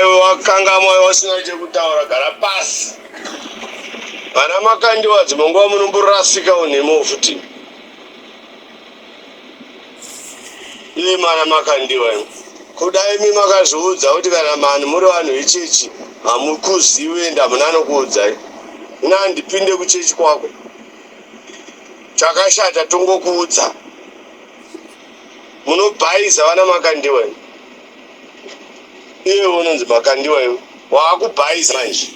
Iwe wakangamwa iwe usina chekutaura gara pasi. Vana Makandiwa dzimwe nguva munomborasika unhemo futi. Iye mana Makandiwa imi. Kuda imi makazviudza kuti kana mani muri vanhu vechechi hamukuzivi ende hamuna anokuudzai. Ini handipinde kuchechi kwako. Chakashata tongokuudza. Munobhaiza vana Makandiwa imi. Iwe unonzi Makandiwa iwe waakubhaiza manje.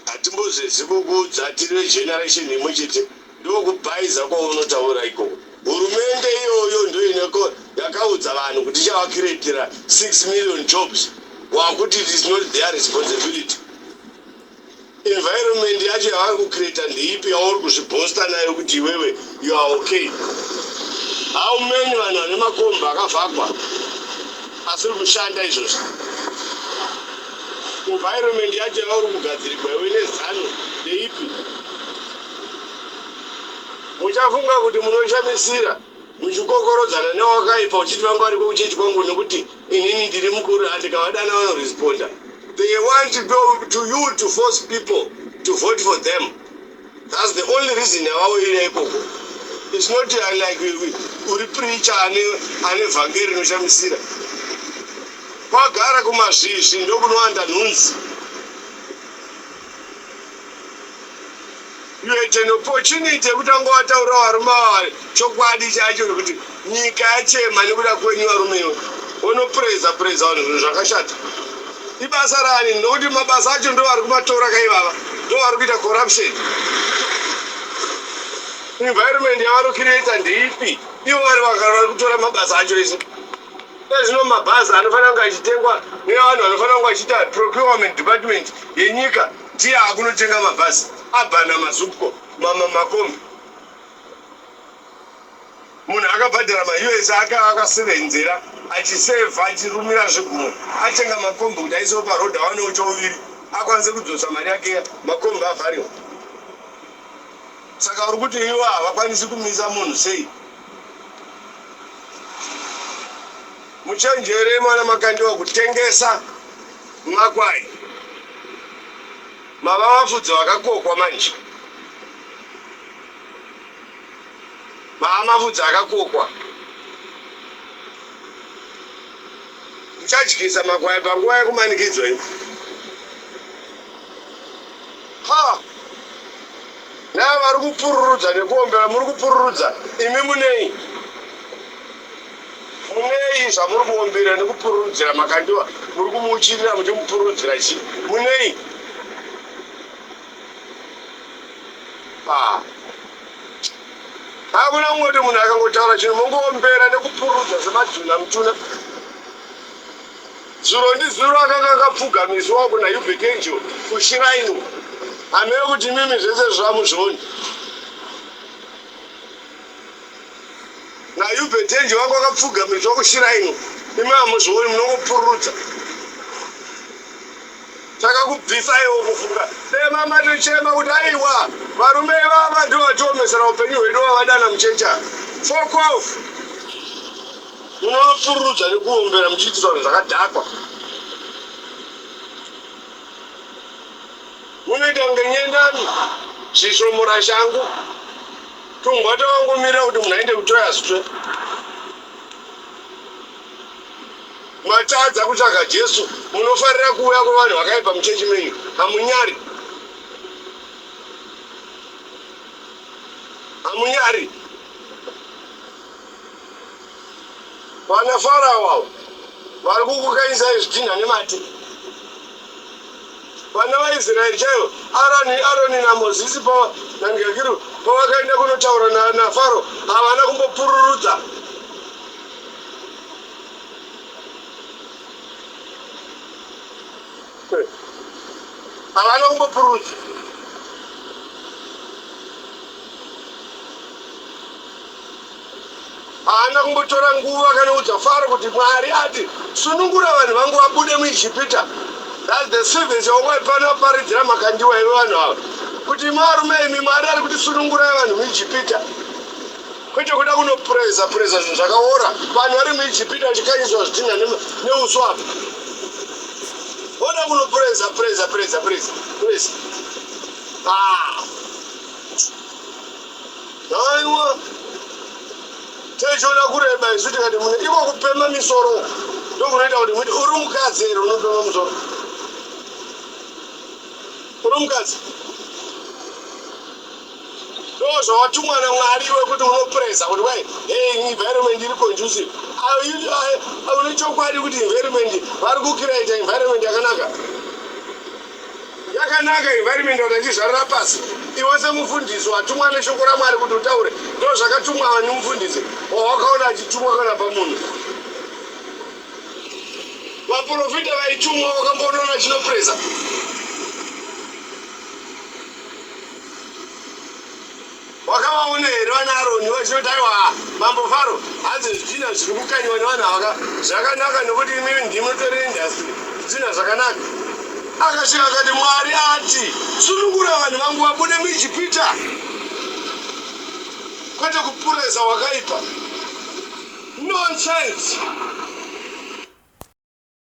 Hatimbozezi kukuudza tiri vegeneration imwe chete ndokubhaiza kwaunotaura ikoko. Hurumende iyoyo ndoineko yakaudza vanhu kuti ichavakiretera 6 million jobs wakuti it is not their responsibility. Environment yacho yavari kucreata ndeipi yauri kuzvibhosta nayo kuti iwewe you are okay? How many vanhu vane makombi akavhagwa asiri kushanda izvozvi? Environment yacho yauri kugadzirigwa iwe nezanu ndeipi? Muchafunga kuti munoshamisira muchikokorodzana newakaipa uchiti vangu variko kuchechi kwangu nekuti inini ndiri mukuru andikavadana vanoresponda. They want to, to you to force people to vote for them. That's the only reason yavauyira ikoko. It's not like uri preacher ane ane vhangeri rinoshamisira. Kwagara kumazvizvi ndokunowanda nhunzi. You had an opportunity yekuti anga wataura varume ava chokwadi chacho kuti nyika yachema nekuda kwenyu varume iwe wonopreza preza vanhu zvinhu zvakashata. Ibasa rani nokuti mabasa acho ndo vari kumatora kaivava ndo vari kuita corruption. Environment yavanocreata ndeipi ivo vari vari kutora mabasa acho ese. Ezvino mabhazi anofanira kunge achitengwa nevanhu vanofanira kunge vachiita procurement department yenyika ndiye akunotenga mabhazi abhana mazupco makombi munhu akabhadhara maus ake akasevenzera achisevha achirumira zvigumwe atenga makombi kuti aisewo paroad awanewo chouviri akwanise kudzosa mari yake makombi avhariwa saka uri kuti ivo havakwanisi kumisa munhu sei Muchenjere mwana Makandiwa kutengesa makwai. Mava vafudzi vakakokwa manje. Mava mafudzi akakokwa. Muchadyisa makwai panguva yekumanikidzwa iyi. Ha! Nava vari kupururudza nekuombera muri kupururudza imi munei? Munei zvamuri kuombera nekupururudzira Makandiwa muri kumuuchirira muchimupururudzira chii? Munei? Ah. Hakuna kungoti munhu akangotaura chinhu mongoombera nekupururudza semadhuna mutuna. Zuro ndizuro akanga akapfugamiswa kuna Hubert Angel kushiraini. Hameno kuti mimi zvese zvamuzvioni. NaHubert Angel vanga vakapfugamiswa kushiraini. Imi hamuzvioni munongopururudza. Takakubvisaiwo kufunga dema matochema kuti aiwa varume ivava ndivo vatiomesera upenyu hwedu vavadana muchecha. Fuck off. Munopururudza nekuombera muchiitiswa zvinhu zvakadhakwa. Munoita kunge nyendani zvisvomora shangu. Tumbwa tawangomirira kuti munhu aende kutoyazve. Matadza kutsvaga Jesu, munofarira kuuya kwevanhu vakaipa muchechi menyu. Hamunyari. Hamunyari. Vana Farao avo vari kukukanyisai zvidhinha nemate. Vana vaIsraeri chaivo, Aroni, Aroni naMozisi naNgekiru pavakaenda kunotaura naFaro, havana kumbopururudza. Havana kumbopururudza. Haana kumbotora nguva akanoudza Faro kuti Mwari ati sunungura vanhu vangu vabude muIjipita. That's the service yaungaipana waparidzira Makandiwa iwe vanhu ava kuti imi varume imi Mwari ari kuti sunungurai vanhu muIjipita. Kwete kuda kunopreza preza zvinhu zvakaora. Vanhu vari muIjipita vachikanyiswa zvidhinha neuswa apa. Voda kunopreza preza preza preza preza. Ah. Aiwa. Techiona kureba isu tikati mune iko kupema misoro ndokunoita kuti muti uri mukadzi here unopema musoro? Uri mukadzi? Ndozvawatumwa naMwari iwe kuti unopresa kuti wai hey environment iri conducive. Une chokwadi kuti environment vari kucreata environment yakanaka? Yakanaka environment kuti achizvarira pasi. Iwe semufundisi watumwa neshoko raMwari kuti utaure, ndozvakatumwa ani mufundisi wawakaona achitumwa kana pamunhu? Vaprofita vaitumwa wakamboona chinopresa? Wakavaona here vana Aroni vachinoti, Aiwa, mambo Faro, hanzi zvidhina zviri kukanyiwa nevanhu ava zvakanaka nokuti imimi ndimi mutori industry, zvidhina zvakanaka. Akasvika akati, Mwari ati, sunungura vanhu vangu vabude muIjipita. Kwete kupureza wakaipa. Nonsense!